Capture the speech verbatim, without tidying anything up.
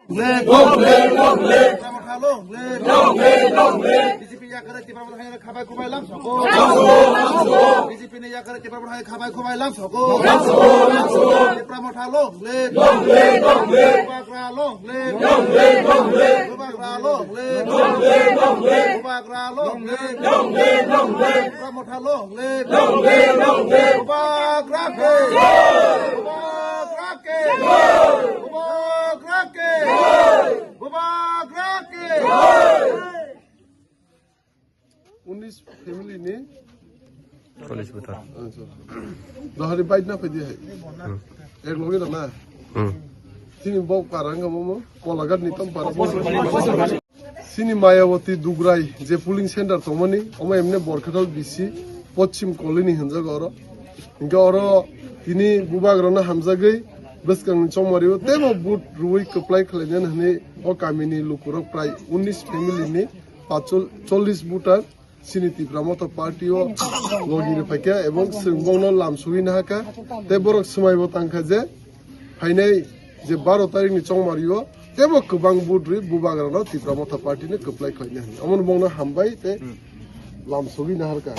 Long live, long live, long live. Tipra Motha long live. Long live, long live. B J P ni yakare Tipra Motha hai khabai khubai lam soko. Lam soko, lam soko. B J P ni yakare Tipra Motha hai khabai khubai lam soko. Lam soko, lam soko. Tipra Motha long live. Long live, long live. Bubagra long live. Long live, long live. Bubagra long live. Long live, long live. Bubagra long live. Long live, long live. Tipra Motha long live. Long live, long live. Bubagra ke. Bubagra ke. Bubagra ke. Bubagra ke. Unis family ni. Police buta. Dohari bike na phaidi hai. Ek loge da na. Hmm. Tini bok parang mo mo. Kolagat ni tom parang. Sini Mayawati Dugrai je polling center tongmani, omo emne Borkathal B C, Pochim Colony hinjago oro. Hinkhe oro tini bubagrano hamjagwi bwskangni chongmario tebo vote rwui kwplai khlainani hwnwi o kamini lukurok prai unis family ni pachol-, chollish voter sini Tipra Motha party o logi rwphaikha ebong chwng bongno lam sugwi nahakha tei borok swmaibo tangkha je phainai je baro tarikni chongmario tebo kwbang vote rwi bubagrano Tipra Motha party ni kwplai khlaina hwnwi. Omono bongno hambai tei lam sogwi naharkha.